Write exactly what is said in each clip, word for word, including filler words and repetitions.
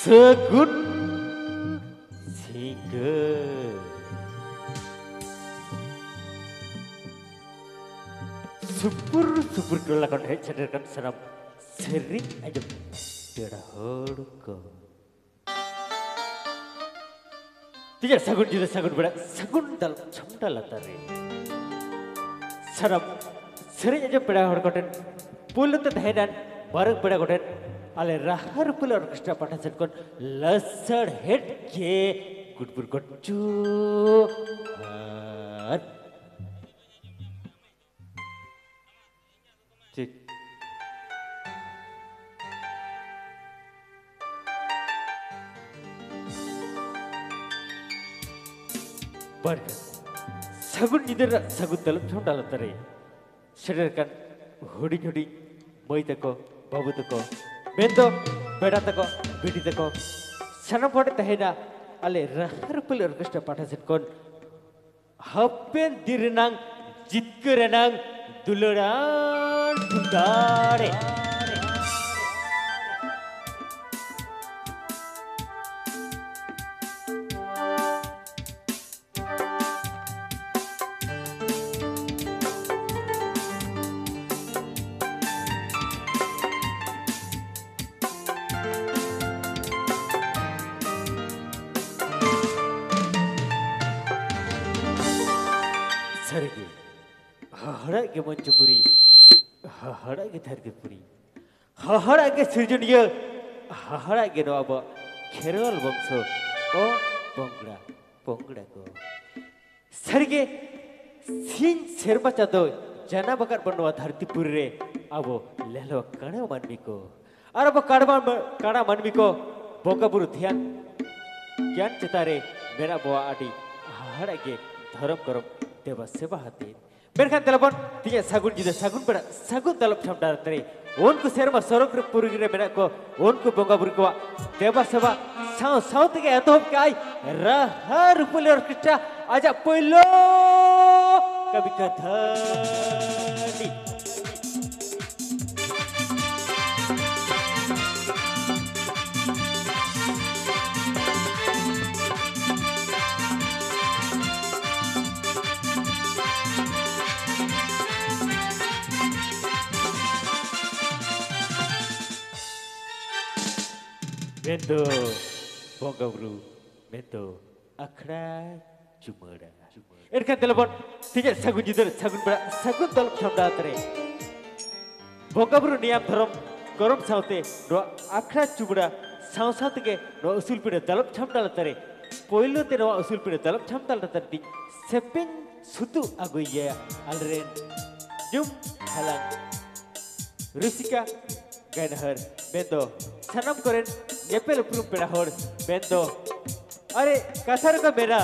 ᱥᱟᱹᱜᱩᱱ ᱥᱤᱸᱜᱟᱹᱲ᱾ ᱥᱩᱯᱩᱨ ᱥᱩᱯᱩᱨ ᱴᱚᱞᱟ ᱠᱷᱚᱱ ᱦᱮᱡ ᱥᱮᱴᱮᱨ ᱟᱠᱟᱱ ᱥᱟᱱᱟᱢ ᱥᱮᱨᱮᱧ ᱟᱸᱡᱚᱢ ᱯᱮᱲᱟ ᱦᱚᱲ ᱠᱚ, ᱛᱤᱦᱤᱧᱟᱜ ᱥᱟᱹᱜᱩᱱ ᱧᱤᱫᱟᱹ, ᱥᱟᱹᱜᱩᱱ ᱵᱮᱲᱟ, ᱥᱟᱹᱜᱩᱱ ᱫᱟᱞᱚᱵ ᱪᱷᱟᱢᱰᱟ ᱞᱟᱛᱟᱨ ᱨᱮ ᱥᱟᱱᱟᱢ ᱥᱮᱨᱮᱧ ᱟᱸᱡᱚᱢ ᱯᱮᱲᱟ ᱦᱚᱲ ᱠᱚᱴᱷᱮᱱ ᱯᱩᱭᱞᱩ ᱛᱮ ᱛᱟᱦᱮᱸᱱᱟ ᱢᱟᱨᱟᱝ ᱯᱮᱲᱟ ᱠᱚᱴᱷᱮᱱ ᱟᱞᱮ ᱨᱟᱦᱟ ᱨᱩᱯᱟᱹᱞ ᱚᱨᱠᱮᱥᱴᱨᱟ ᱯᱟᱦᱴᱟ ᱥᱮᱫ ᱠᱷᱚᱱ ᱞᱟᱥᱟᱲᱦᱮᱫ ᱜᱮ ᱜᱩᱰᱵᱩᱨ ᱜᱚᱰ ᱡᱚᱦᱟᱨ᱾ ᱴᱷᱤᱠ᱾ ᱵᱟᱨ ᱥᱟᱹᱜᱩᱱ ᱧᱤᱫᱟᱹ ᱨᱮᱱᱟᱜ ᱥᱟᱹᱜᱩᱱ ᱫᱟᱞᱚᱵ ᱪᱷᱚᱱᱰᱟ ᱞᱟᱛᱟᱨ ᱨᱮ ᱥᱮᱴᱮᱨ ᱟᱠᱟᱱ ᱦᱩᱰᱤᱧ ᱦᱩᱰᱤᱧ ᱢᱟᱹᱭ ᱛᱟᱠᱚ, ᱵᱟᱹᱵᱩ ᱛᱟᱠᱚ, ᱢᱮᱱᱫᱚ ᱯᱮᱲᱟ ᱛᱟᱠᱚ, ᱵᱤᱴᱤ ᱛᱟᱠᱚ, ᱥᱟᱱᱟᱢ ᱦᱚᱲ ᱛᱟᱦᱮᱸᱱᱟ ᱟᱞᱮ ᱨᱟᱦᱟ ᱨᱩᱯᱟᱹᱞ ᱚᱨᱠᱮᱥᱴᱨᱟ ᱯᱟᱦᱴᱟ ᱥᱮᱫ ᱠᱷᱚᱱ ᱦᱟᱯᱮᱱ ᱫᱤᱱ ᱨᱮᱱᱟᱝ ᱡᱤᱛᱠᱟᱹᱨ ᱨᱮᱱᱟᱝ ᱫᱩᱞᱟᱹᱲᱟᱱ ᱫᱟᱲᱮ᱾ ᱥᱟᱹᱨᱤᱜᱮ, ᱦᱟᱦᱟᱲᱟᱜ ᱜᱮ ᱢᱚᱧᱪᱚᱯᱩᱨᱤ, ᱦᱟᱦᱟᱲᱟᱜ ᱜᱮ ᱫᱷᱟᱹᱨᱛᱤᱯᱩᱨᱤ, ᱦᱟᱦᱟᱲᱟᱜ ᱜᱮ ᱥᱤᱨᱡᱚᱱᱤᱭᱟᱹ, ᱦᱟᱦᱟᱲᱟᱜ ᱜᱮ ᱱᱚᱣᱟ ᱟᱵᱚᱣᱟᱜ ᱠᱷᱮᱨᱣᱟᱞ ᱵᱚᱝᱥᱚ᱾ ᱚ ᱯᱚᱝᱲᱟ, ᱯᱚᱝᱲᱟ ᱠᱚ, ᱥᱟᱹᱨᱤᱜᱮ ᱥᱤᱧ ᱥᱮᱨᱢᱟ ᱪᱟᱸᱫᱚ ᱡᱟᱱᱟᱢ ᱟᱠᱟᱫ ᱵᱚᱱ ᱱᱚᱣᱟ ᱫᱷᱟᱹᱨᱛᱤᱯᱩᱨᱤ ᱨᱮ ᱟᱵᱚ ᱞᱮᱞᱚ ᱠᱟᱬᱟ ᱢᱟᱹᱱᱢᱤ ᱠᱚ᱾ ᱟᱨ ᱟᱵᱚ ᱠᱟᱬᱟ, ᱠᱟᱬᱟ ᱢᱟᱹᱱᱢᱤ ᱠᱚ ᱵᱚᱸᱜᱟ ᱵᱩᱨᱩ ᱫᱷᱮᱭᱟᱱ ᱜᱮᱭᱟᱱ ᱪᱮᱛᱟᱱ ᱨᱮ ᱢᱮᱱᱟᱜ ᱵᱚᱣᱟ ᱟᱹᱰᱤ ᱦᱟᱦᱟᱲᱟᱜ ᱜᱮ ᱫᱷᱚᱨᱚᱢ ᱠᱚᱨᱚᱢ ᱫᱮᱵᱟ ᱥᱮᱵᱟ ᱦᱟᱛᱮ᱾ ᱢᱮᱱᱠᱷᱟᱱ ᱫᱮᱞᱟ ᱵᱚᱱ ᱛᱮᱦᱮᱧᱟᱜ ᱥᱟᱹᱜᱩᱱ ᱧᱤᱫᱟᱹ, ᱥᱟᱹᱜᱩᱱ ᱵᱮᱲᱟ, ᱥᱟᱹᱜᱩᱱ ᱫᱟᱞᱚᱵ ᱪᱷᱟᱢᱰᱟ ᱨᱮ ᱩᱱᱠᱩ ᱥᱮᱨᱢᱟ ᱥᱚᱨᱚᱜᱽ ᱨᱮ ᱯᱩᱨᱤ ᱨᱮ ᱢᱮᱱᱟᱜ ᱠᱚ ᱩᱱᱠᱩ ᱵᱚᱸᱜᱟ ᱵᱩᱨᱩ ᱠᱚᱣᱟᱜ ᱫᱮᱵᱟ ᱥᱮᱵᱟ ᱥᱟᱶ ᱥᱟᱶ ᱛᱮᱜᱮ ᱮᱛᱚᱦᱚᱵ ᱠᱟᱜᱼᱟᱭ ᱨᱟᱦᱟ ᱨᱩᱯᱟᱹᱞᱤ ᱚᱨᱠᱮᱥᱴᱨᱟ ᱟᱡᱟᱜ ᱯᱳᱭᱞᱳ ᱠᱟᱹᱢᱤ ᱠᱟᱹᱨᱫᱷᱟᱹᱱᱤ᱾ ᱢᱮᱱᱫᱚ ᱵᱚᱸᱜᱟ ᱵᱩᱨᱩ, ᱢᱮᱱᱫᱚ ᱟᱠᱷᱲᱟ ᱪᱩᱢᱟᱹᱲᱟ᱾ ᱮᱱᱠᱷᱟᱱ ᱫᱮᱞᱟ ᱵᱚᱱ ᱛᱮᱦᱮᱧᱟᱜ ᱥᱟᱹᱜᱩᱱ ᱧᱤᱫᱟᱹ ᱨᱮ ᱥᱟᱹᱜᱩᱱ ᱵᱮᱲᱟ ᱥᱟᱹᱜᱩᱱ ᱫᱟᱞᱚᱵ ᱪᱷᱟᱢᱰᱟ ᱟᱛᱨᱮ ᱵᱚᱸᱜᱟ ᱵᱩᱨᱩ ᱱᱤᱭᱟᱢ ᱫᱷᱚᱨᱚᱢ ᱠᱚᱨᱚᱢ ᱥᱟᱶᱛᱮ ᱱᱚᱣᱟ ᱟᱠᱷᱲᱟ ᱪᱩᱢᱟᱹᱲᱟ ᱥᱟᱶ ᱥᱟᱶ ᱛᱮᱜᱮ ᱱᱚᱣᱟ ᱩᱥᱩᱞ ᱯᱤᱸᱰᱟᱹ ᱫᱟᱞᱚᱵ ᱪᱷᱟᱢᱰᱟ ᱞᱟᱛᱟᱨ ᱨᱮ ᱯᱳᱭᱞᱳ ᱛᱮ ᱱᱚᱣᱟ ᱩᱥᱩᱞ ᱯᱤᱸᱰᱟᱹ ᱫᱟᱞᱚᱵ ᱪᱷᱟᱢᱰᱟ ᱞᱟᱛᱟᱨ ᱨᱤᱱᱤᱡ ᱥᱮᱯᱮᱧ ᱥᱩᱛᱩᱜ ᱟᱹᱜᱩᱭᱮᱭᱟ ᱟᱞᱮᱨᱮᱱ ᱧᱩᱢ ᱦᱟᱞᱟᱝ ᱨᱩᱥᱤᱠᱟ ᱜᱟᱭᱱᱟᱦᱟᱨ ᱢᱮᱱᱫᱚ ᱥᱟᱱᱟᱢ ᱠᱚᱨᱮᱱ ᱧᱮᱯᱮᱞ ᱩᱯᱨᱩᱢ ᱯᱮᱲᱟ ᱦᱚᱲ ᱢᱮᱱᱫᱚ ᱟᱨᱮ ᱠᱟᱛᱷᱟ ᱨᱮᱠᱚ ᱢᱮᱱᱟ,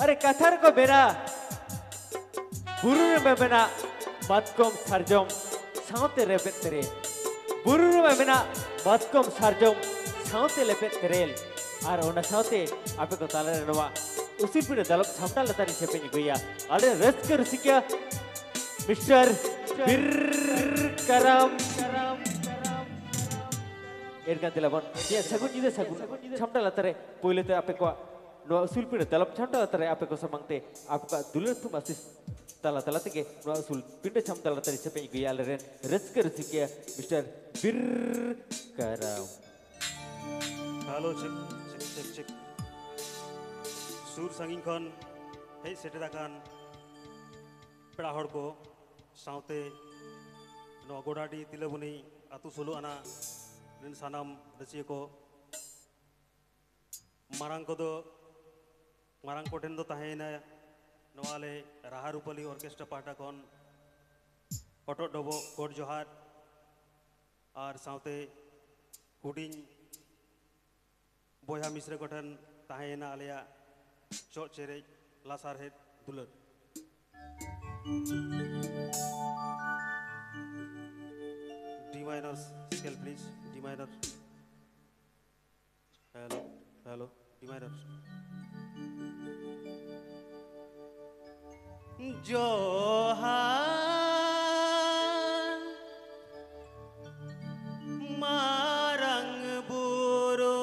ᱟᱨᱮ ᱠᱟᱛᱷᱟ ᱨᱮᱠᱚ ᱢᱮᱱᱟ, ᱵᱩᱨᱩ ᱨᱮ ᱢᱮᱱᱟᱜ ᱢᱟᱛᱠᱚᱢ ᱥᱟᱨᱡᱚᱢ ᱥᱟᱶᱛᱮ ᱨᱮᱵᱮᱫ ᱛᱮᱨᱮᱞ, ᱵᱩᱨᱩ ᱨᱮ ᱢᱮᱱᱟᱜ ᱢᱟᱛᱠᱚᱢ ᱥᱟᱨᱡᱚᱢ ᱥᱟᱶᱛᱮ ᱞᱮᱵᱮᱫ ᱛᱮᱨᱮᱞ, ᱟᱨ ᱚᱱᱟ ᱥᱟᱶᱛᱮ ᱟᱯᱮ ᱠᱚ ᱛᱟᱞᱟᱨᱮ ᱱᱚᱣᱟ ᱩᱥᱩᱞ ᱯᱤᱸᱰᱟᱹ ᱫᱟᱞᱚᱵ ᱪᱷᱟᱢᱰᱟ ᱞᱟᱛᱟᱨ ᱨᱮ ᱥᱮᱯᱮᱧ ᱟᱹᱜᱩᱭᱟ ᱟᱞᱮ ᱨᱟᱹᱥᱠᱟᱹ ᱨᱩᱥᱤᱠᱟ ᱢᱤᱥᱴᱟᱨ ᱵᱤᱨ ᱠᱟᱨᱟᱢ᱾ ᱮᱱᱠᱷᱟᱱ ᱫᱮᱞᱟ ᱵᱚᱱ ᱱᱤᱭᱟᱹ ᱥᱟᱹᱜᱩᱱ ᱧᱤᱫᱟᱹ ᱥᱟᱹᱜᱩᱱ ᱪᱷᱟᱢᱰᱟ ᱞᱟᱛᱟᱨ ᱨᱮ ᱯᱳᱭᱞᱳ ᱛᱮ ᱟᱯᱮ ᱠᱚᱣᱟᱜ ᱱᱚᱣᱟ ᱩᱥᱩᱞ ᱯᱤᱸᱰᱟᱹ ᱫᱟᱞᱚᱵ ᱪᱷᱟᱢᱰᱟ ᱞᱟᱛᱟᱨ ᱨᱮ ᱟᱯᱮ ᱠᱚ ᱥᱟᱢᱟᱝ ᱛᱮ ᱟᱯᱮ ᱠᱚᱣᱟᱜ ᱫᱩᱞᱟᱹᱲ ᱛᱷᱩᱢ ᱟᱥᱤᱥ ᱛᱟᱞᱟ ᱛᱟᱞᱟ ᱛᱮᱜᱮ ᱱᱚᱣᱟ ᱩᱥᱩᱞ ᱯᱤᱸᱰᱟᱹ ᱪᱷᱟᱢᱰᱟ ᱞᱟᱛᱟᱨ ᱨᱮ ᱥᱮᱯᱮᱧ ᱟᱹᱜᱩᱭᱟ ᱟᱞᱮᱨᱮᱱ ᱨᱟᱹᱥᱠᱟᱹ ᱨᱩᱥᱤᱠᱤᱭᱟᱹ mister Bir Karam. Hello, check, check, check, check. ᱥᱩᱨ ᱥᱟᱺᱜᱤᱧ ᱠᱷᱚᱱ ᱦᱮᱡ ᱥᱮᱴᱮᱨ ᱟᱠᱟᱱ ᱯᱮᱲᱟ ᱦᱚᱲ ᱠᱚ ᱥᱟᱶᱛᱮ ᱱᱚᱣᱟ ᱜᱚᱰᱟᱰᱤ ᱛᱤᱞᱟᱹᱵᱩᱱᱤ ᱟᱹᱛᱩ ᱥᱳᱞᱳ ᱟᱱᱟ ᱨᱮᱱ ᱥᱟᱱᱟᱢ ᱨᱟᱹᱥᱤᱭᱟᱹ ᱠᱚ, ᱢᱟᱨᱟᱝ ᱠᱚᱫᱚ, ᱢᱟᱨᱟᱝ ᱠᱚᱴᱷᱮᱱ ᱫᱚ ᱛᱟᱦᱮᱸᱭᱮᱱᱟ ᱱᱚᱣᱟ ᱟᱞᱮ ᱨᱟᱦᱟ ᱨᱩᱯᱟᱹᱞᱤ ᱚᱨᱠᱮᱥᱴᱨᱟ ᱯᱟᱦᱴᱟ ᱠᱷᱚᱱ ᱦᱚᱴᱚᱜ ᱰᱚᱵᱚᱜ ᱜᱚᱰ ᱡᱚᱦᱟᱨ, ᱟᱨ ᱥᱟᱶᱛᱮ ᱦᱩᱰᱤᱧ ᱵᱚᱭᱦᱟ ᱢᱤᱥᱨᱟ ᱠᱚᱴᱷᱮᱱ ᱛᱟᱦᱮᱸᱭᱮᱱᱟ ᱟᱞᱮᱭᱟᱜ ᱪᱚᱜ ᱪᱮᱨᱮᱡ ᱞᱟᱥᱟᱨᱦᱮᱫ ᱫᱩᱞᱟᱹᱲ᱾ D minor scale, please, D minor. Hello, hello, D minor. ᱡᱚᱦᱟᱨ ᱢᱟᱨᱟᱝ ᱵᱩᱨᱩ,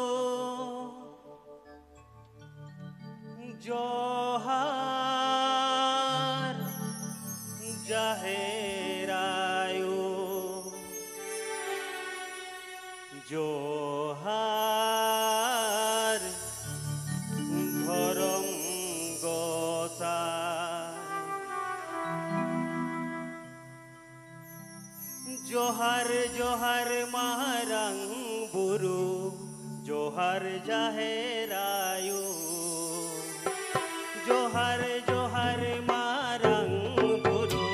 ᱡᱚᱦᱟᱨ ᱡᱟᱦᱮᱨ ᱟᱭᱳ, ᱡᱚᱦᱟᱨ ᱡᱚᱦᱟᱨ ᱡᱚᱦᱟᱨ ᱢᱟᱨᱟᱝ ᱵᱩᱨᱩ, ᱡᱚᱦᱟᱨ ᱡᱟᱦᱮᱨ ᱟᱭᱳ᱾ ᱡᱚᱦᱟᱨ ᱡᱚᱦᱟᱨ ᱢᱟᱨᱟᱝ ᱵᱩᱨᱩ,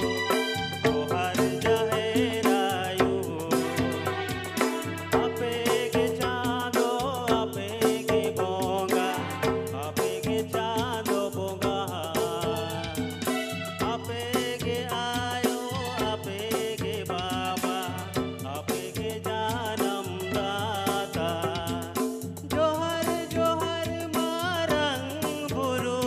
ᱡᱚᱦᱟᱨ ᱡᱟᱦᱮᱨ ᱟᱭᱳ᱾ ᱟᱯᱮ ᱜᱮ ᱪᱟᱸᱫᱚ, ᱟᱯᱮ ᱜᱮ ᱵᱚᱸᱜᱟ, ᱟᱯᱮ ᱜᱮ ᱪᱟᱸᱫᱚ ᱵᱚᱸᱜᱟ᱾ ᱟᱯᱮ ᱜᱮ ᱟᱭᱳ, ᱟᱯᱮ ᱜᱮ ᱵᱟᱵᱟ, ᱟᱯᱮ ᱜᱮ ᱡᱟᱱᱟᱢ ᱫᱟᱛᱟ᱾ ᱡᱚᱦᱟᱨ ᱡᱚᱦᱟᱨ ᱢᱟᱨᱟᱝ ᱵᱩᱨᱩ,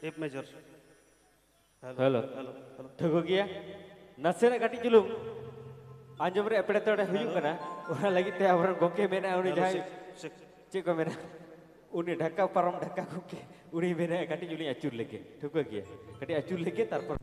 F major. Hello. Hello. Hello. ᱴᱷᱟᱹᱣᱠᱟᱹ ᱜᱮᱭᱟ? ᱱᱟᱥᱮᱱᱟᱜ ᱠᱟᱹᱴᱤᱡ ᱪᱩᱞᱩᱝ ᱟᱸᱡᱚᱢ ᱨᱮ ᱮᱯᱲᱮᱛᱚᱲᱮ ᱦᱩᱭᱩᱜ ᱠᱟᱱᱟ, ᱚᱱᱟ ᱞᱟᱹᱜᱤᱫ ᱛᱮ ᱟᱵᱚᱨᱮᱱ ᱜᱚᱢᱠᱮ ᱢᱮᱱᱟᱜᱼᱟ, ᱩᱱᱤ Hello, ᱡᱟᱦᱟᱸᱭ check, check. ᱪᱮᱫ ᱠᱚ ᱢᱮᱱᱟ, ᱩᱱᱤ ᱰᱷᱟᱠᱟ ᱯᱟᱨᱚᱢ ᱰᱷᱟᱠᱟ ᱜᱚᱢᱠᱮ, ᱩᱱᱤ ᱢᱮᱱᱟᱭᱟ ᱠᱟᱹᱴᱤᱡ ᱪᱩᱞᱩᱝ ᱟᱹᱪᱩᱨ ᱞᱮᱜᱮ, ᱴᱷᱟᱹᱣᱠᱟᱹ ᱜᱮᱭᱟ? ᱠᱟᱹᱴᱤᱡ ᱟᱹᱪᱩᱨ ᱞᱮᱜᱮ, ᱛᱟᱨᱯᱚᱨ